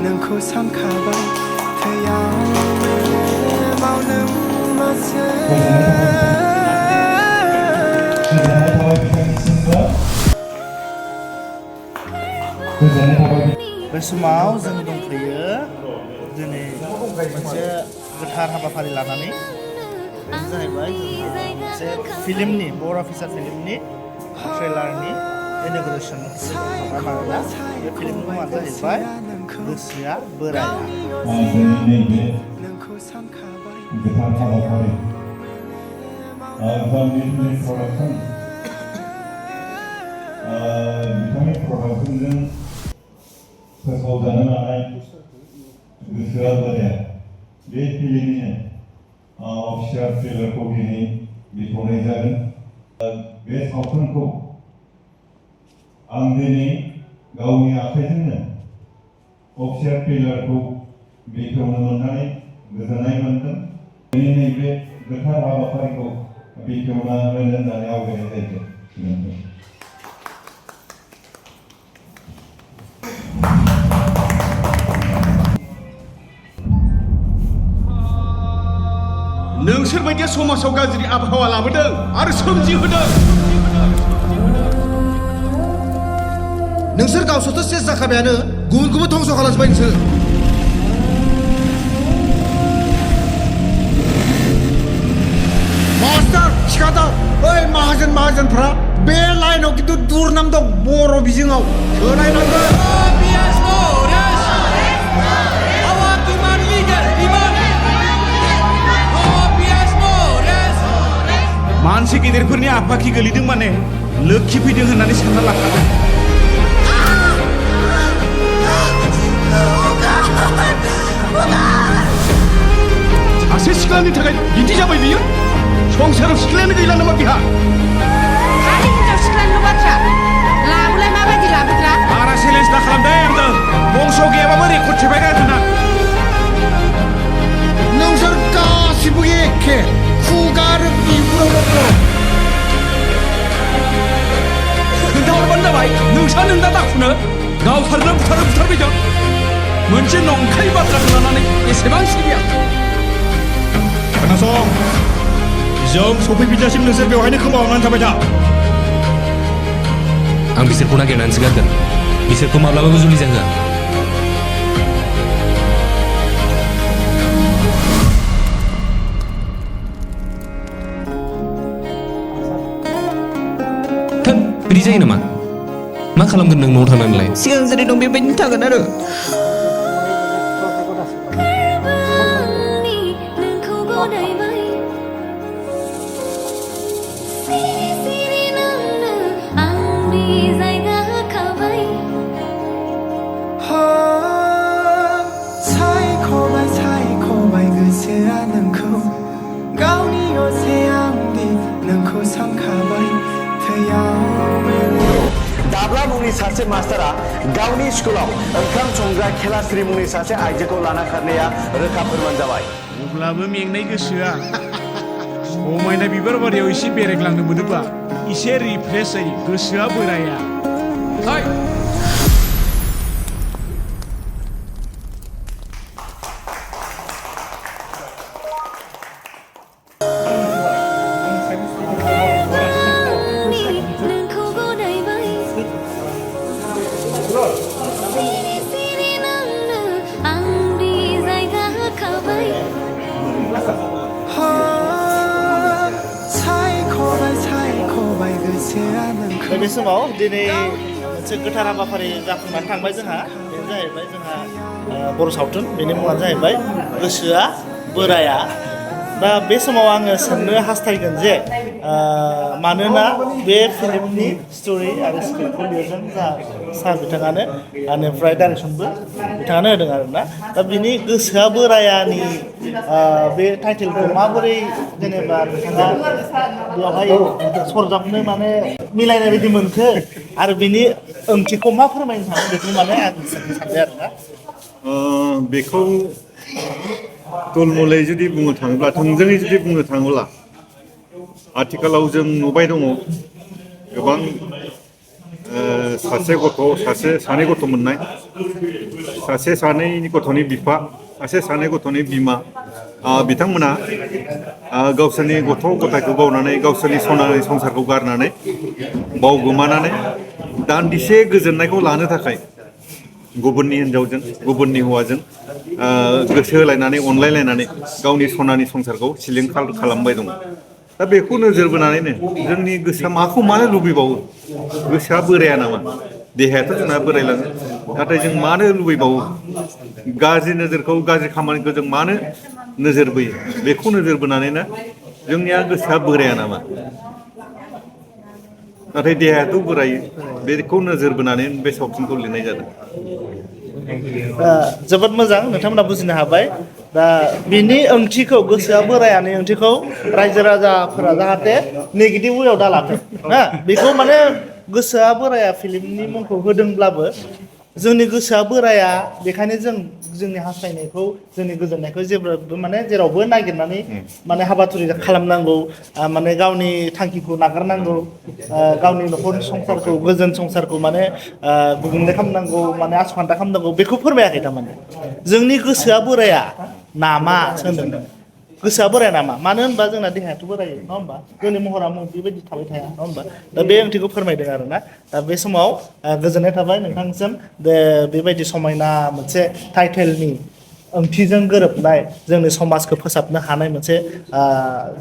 नोंखौ सानखाबाय थैयाव नों मासे बे समाव जों दंफैयो दिनै मोनसे गोथार हाबाफारि लानानै बेनो जाहैबाय जों मोनसे फिल्मनि बर' फिसार फिल्मनि ट्रेलारनि इन'ग्रेसन मानोना बे फिल्मनि मुङानो जाहैबाय गोसोआ बोराया नोंखौ सानखाबाय गोथार हाबाफारि बिथांनि प्रडाक्शनजों फोसावजानो लानाय गोसोआ बोराया बे फिल्मनिनो अफिसियेल ट्रेलारखौ दिनै बेखेवनाय जादों। बे सावथुनखौ आं दिनै गावनि आखाइजोंनो अफिसियेल ट्रेलारखौ बेखेवनो मोननानै गोजोननाय मोनदों। दिनै नैबे गोथार हाबाफारिखौ बेखेवना होनो होननानै आवगायनाय जायो। नोंसोर बायदिया समाजाव गाज्रि आबहावा लाबोदों आरो सोमजिहोदों। नोंसोर गावसोरथ' सेस जाखाबायानो गुबुनखौबो धंस' खालामजोब्बाय नोंसोर। मास्टार थिखादार ओइ माहाजोनफ्रा बे लाइनाव खिन्थु दुरनाम दं बर' बिजोङाव सोलायनांगोन। मानसि गेदेरफोरनि आफाखि गोलैदों माने लोखि फैदों होननानै सानना लाखादों। सासे सिख्लानि थाखाय बिदि जाबाय बियो। संसाराव सिख्लायानो गैला नामा बिहा? खालि हिनजाव सिख्लानिल' बाथ्रा लाबोलाय माबायदि लाबोद्रा? बारा चेलेन्ज दा खालामदे आंजों। बंस' गैयाबाबो रेकर्ड सेफायगोन होनना। नोंसोर गासिबो एखे खुगा आरो बिगुरावल' दं। खोन्थाहरबानो जाबाय नोंसा नोंना दाखुनो गावथारनो बुथारबायदों। मोनसे नंखाय बाथ्राखौ लानानै एसेबां सिरिया। खोनासं, जों सफैफिनजासिम नोंसोर बेवहायनो खोमावनानै थाबाय था। आं बिसोरखौ नागिरनानैसो गारगोन। बिसोरखौ माब्लाबाबो जुलि जाहोआ। बिदि जायो नामा? मा खालामगोन नों न'आव थांनानैलाय? सिगां जेरै दं बेबायदिनो थागोन आरो। सायख'बाय गोसोआ नोंखौ गावनि असे आंदि नोंखौ सानखाबाय थैयाव दाब्ला मुंनि सासे मास्टारा गावनि स्कुलाव ओंखाम संग्रा खेलास्रि मुंनि सासे आइजोखौ लाना खारनाया रोखा फोरमान जाबाय। अब्लाबो मेंनाय गोसोआ समायना बिबार बारियाव एसे बेरायग्लांनो मोनोबा एसे रिफ्रेश जायो गोसोआ बोराया। बे समाव दिनै मोनसे गोथार हाबाफारि जाफुंनानै थांबाय जोंहा। बेनो जाहैबाय जोंहा बर' सावथुन, बेनि मुङानो जाहैबाय गोसोआ बोराया। दा बे समाव आङो सोंनो हास्थायगोन जे मानोना बे फिल्मनि स्ट'रि आरो स्क्रिप्टखौ लिरदों सार बिथाङानो, बेनिफ्राय डाइरेक्सनबो बिथाङानो होदों आरोना। दा बिनि गोसोआ बोरायानि बे टाइटेलखौ माबोरै जेनेबा बिथाङा बेवहाय सरजाबनो माने मिलायनाय बायदि मोनखो आरो बिनि ओंथिखौ मा फोरमायनो सानो बेखौ माने आं सानबाय आरोना। बेखौ थुलमुलै जुदि बुंनो थाङोब्ला, थोंजोङै जुदि बुंनो थाङोब्ला, आथिखालाव जों नुबाय दङ गोबां सासे गथ' सानै गथ' मोननाय सासे सानै गथ'नि बिफा सानै गथ'नि बिमा बिथांमोना गावसोरनि गथ' गथायखौ बावनानै गावसोरनि सनानि संसारखौ गारनानै बावगोमानानै दान्दिसे गोजोननायखौ लानो थाखाय गुबुननि हिन्जावजों गुबुननि हौवाजों गोसो होलायनानै अनलायलायनानै गावनि सनानि संसारखौ सिलिंखार खालामबाय दङ। दा बेखौ नोजोर बोनानैनो जोंनि गोसोआ माखौ मानो लुबैबावो गोसोआ बोराया नामा देहायाथ' जोंना बोरायलाङो नाथाय जों मानो लुबैबावो गाज्रि नोजोरखौ गाज्रि खामानिखौ जों मानो नोजोर बोयो बेखौ नोजोर बोनानैनो जोंनिया गोसोआ बोराया नामा नाथाय देहायाथ' बोरायो बेखौ नोजोर बोनानै बे सावथुनखौ लिरनाय जादों। जोबोद मोजां नोंथांमोना बुजिनो हाबाय दा बिनि ओंथिखौ गोसोआ बोरायानि ओंथिखौ रायजो राजाफोरा जाहाथे नेगेटिभ वेआव दालाथों ना बेखौ माने गोसोआ बोराया फिल्मनि मुंखौ होदोंब्लाबो जोंनि गोसोआ बोराया बेखायनो जों जोंनि हास्थायनायखौ जोंनि गोजोननायखौ जेब्लाबो माने जेरावबो नागिरनानै माने हाबाथुरि खालामनांगौ माने गावनि थांखिखौ नागारनांगौ गावनि न'खरनि संसारखौ गोजोन संसारखौ माने गुबुंले खालामनांगौ माने आसखान्दा खालामनांगौ बेखौ फोरमायाखै थारमाने जोंनि गोसोआ बोराया नामा होनदों गोसोआ बोराया नामा मानो होनबा जोंना देहायाथ' बोरायो नङा होमबा जोंनि महरा बेबायदि थाबाय थाया नङा होमबा दा बे ओंथिखौ फोरमायदों आरोना दा बे समाव गोजोननाय थाबाय नोंथांसिम बेबायदि समायना मोनसे टाइटेलनि ओंथिजों गोरोबनाय जोंनि समाजखौ फोसाबनो हानाय मोनसे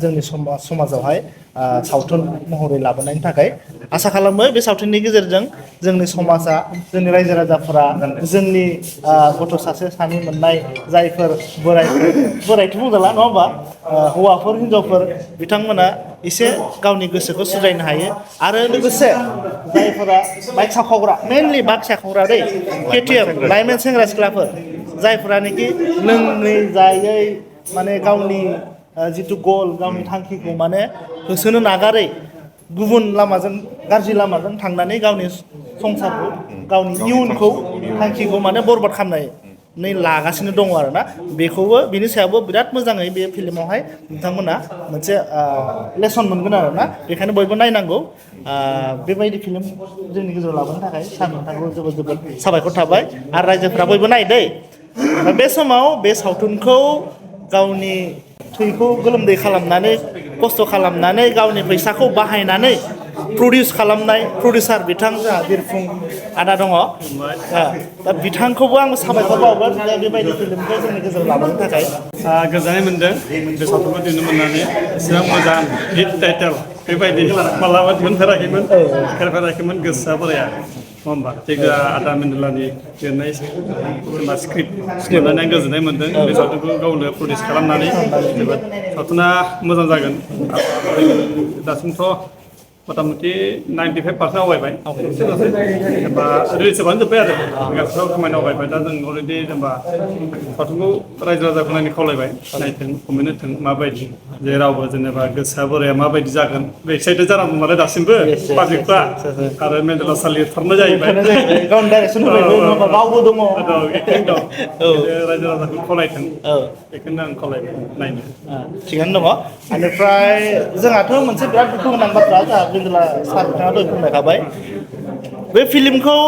जोंनि समाजावहाय सावथुन महरै लाबोनायनि थाखाय आसा खालामो बे सावथुननि गेजेरजों जोंनि समाजा जोंनि रायजो राजाफोरा जोंनि गथ' सानै मोननाय जायफोर बोरायथ' बुंजाला नङा होमबा हौवाफोर हिनजावफोर बिथांमोना एसे गावनि गोसोखौ सुद्रायनो हायो आरो लोगोसे जायफोरा बाइक साखावग्रा मेनलि बाइक साखावग्रा दै केटिएम लाइमोन सेंग्रा सिख्लाफोर जायफोरानोखि लोङै जायै माने गावनि जिथु गल गावनि थांखिखौ माने होसोनो नागारै गुबुन लामाजों गाज्रि लामाजों थांनानै गावनि संसारखौ गावनि इयुनखौ थांखिखौ माने बरबाद खालामनानै लागासिनो दङ आरोना बेखौबो बिनि सायावबो बिराद मोजाङै बे फिल्मावहाय नोंथांमोना मोनसे लेसन मोनगोन आरोना बेखायनो बयबो नायनांगौ बेबायदि फिल्म जोंनि गेजेराव लाबोनो थाखाय सार नोंथांखौ जोबोद जोबोद साबायखर थाबाय आरो रायजोफोरा बयबो नायदै बे समाव बे सावथुनखौ गावनि थैखौ गोलोमदै खालामनानै खस्थ' खालामनानै गावनि फैसाखौ बाहायनानै प्रडिउस खालामनाय प्रडिउसार बिथां जोंहा बिरफुं आदा दङ दा बिथांखौबो आं साबायखर बावगोन बेबायदि फिल्मखौ जोंनि गेजेराव लाबोनो थाखाय गोजोननाय मोनदों बे सावथुनखौ दिहुननो मोननानै एसेबां मोजां हिट टाइटेल बेबायदि मालाबा दिहुनफेराखैमोन गोसोआ बोराया नङा होमबा जायगा आदा मेन्देलानि लिरनाय जेनेबा स्क्रिप्ट मोननानै आं गोजोननाय मोनदों बे सावथुनखौ गावनो प्रडिउस खालामनानै जोबोद सावथुना मोजां जागोन दासिमथ' मथा मथि 95% आवगायबाय जेनेबा रिलिज जाबानो जोब्बाय आरो गासिबो खामानि आवगायबाय दा जों अलरेडि जेनेबा सावथुनखौ रायजो राजाखौ नायनो खावलायबाय नायथों कमेन्ट होथों माबायदि जे रावबो जेनेबा गोसोआ बोराया माबायदि जागोन बे एक्साइटेड जानांगौ नालाय दासिमबो पाब्लिकफ्रा आरो मेन्देला सार लिरथारनाय जाहैबाय गावनि डाइरेक्सन होबायबो रावबो दङ एक्टिं दं रायजो राजाखौ खावलायथों बेखौनो आं खावलायबाय नायनो थिगानो दङ बेनिफ्राय जोंहाथ' मोनसे बिराद दुखु गोनां बाथ्रा जोंहा मेन्देला सार बिथाङा दहाय फोरमायखाबाय बे फिल्मखौ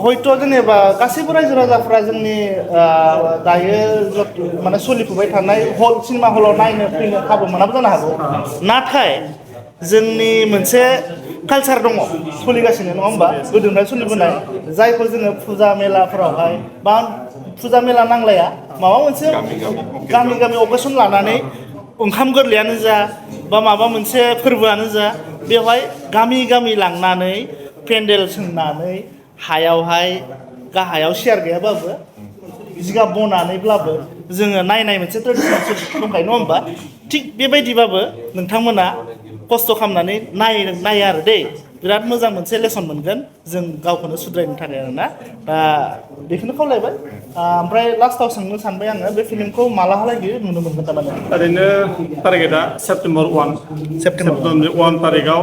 हयथ' जेनेबा गासैबो रायजो राजाफ्रा जोंनि दायो माने सोलिफुबाय थानाय हल सिनेमा हलाव नायनो फैनो खाबु मोनाबो जानो हागौ नाथाय जोंनि मोनसे कालचार दङ सोलिगासिनो नङा होमबा गोदोनिफ्राय सोलिबोनाय जायखौ जोङो फुजा मेलाफोरावहाय बा फुजा मेला नांलाया माबा मोनसे गामि गामि अकेसन लानानै ओंखाम गोरलैयानो जा बा माबा मोनसे फोरबोआनो जा बेवहाय गामि गामि लांनानै पेन्डेल सोंनानै हायावहाय गाहायाव सियार गैयाबाबो जिगाब बनानैब्लाबो जोङो नायनाय मोनसे ट्रेडिसनेल दंखायो नङा होमबा थिग बेबायदिबाबो नोंथांमोना खस्थ' खालामनानै नायो आरो दै बिराद मोजां मोनसे लेसन मोनगोन जों गावखौनो सुद्रायनो थाखाय आरोना दा बेखौनो खावलायबाय ओमफ्राय लास्टाव सोंनो सानबाय आङो बे फिल्मखौ मालाहालागै नुनो मोनगोन थारमाने ओरैनो टारगेटआ सेप्तेम्बर 1 तारिखआव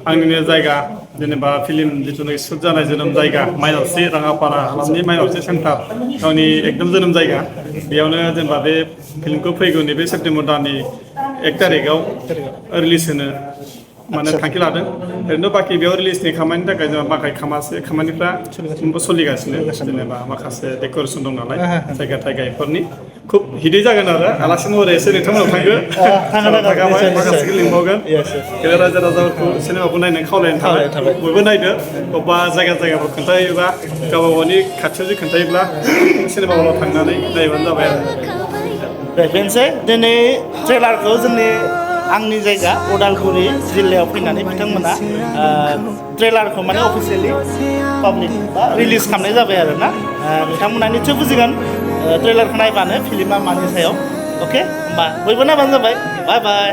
आंनिनो जायगा जेनेबा फिल्म जिथुनाखि शुट जानाय जोनोम जायगा माइनावस्रि राङापारा हालामनि माइनावस्रि सेन्टार गावनि एकदम जोनोम जायगा बेयावनो जेनेबा बे फिल्मखौ फैगौ नैबे सेप्तेम्बर दाननि 1 तारिखआव रिलिज होनो माने थांखि लादों ओरैनो बाखि बेयाव रिलिजनि खामानिनि थाखाय जोंहा माखासे खामानिफ्रा सोलिगासिनो जेनेबा माखासे डेक'रेसन दं नालाय जायगा थायगाफोरनि खुब हिदै जागोन आरो आलासि महरै एसे नोंथांमोनाव थांगोन माखासेखौ लिंबावगोन रायजो राजाफोरखौ सिनेमाखौ नायनो खावलायनो थाबाय बयबो नायदो अबेबा जायगाफोर खोन्थायोबा गावबा गावनि खाथियाव जुदि खोन्थायोब्ला सिनेमा हलाव थांनानै नायबानो जाबाय आरो बेनोसै दिनै ट्रेलारखौ जोंनि आंनि जायगा उदालगुरि जिल्लायाव फैनानै बिथांमोना ट्रेलारखौ माने अफिसियेलि पाब्लिक बा रिलिज खालामनाय जाबाय आरो ना बिथांमोना निसय बुजिगोन ट्रेलारखौ नायबानो फिल्मा मानि सायाव अके होमबा बयबो नायबानो जाबाय बाय बाय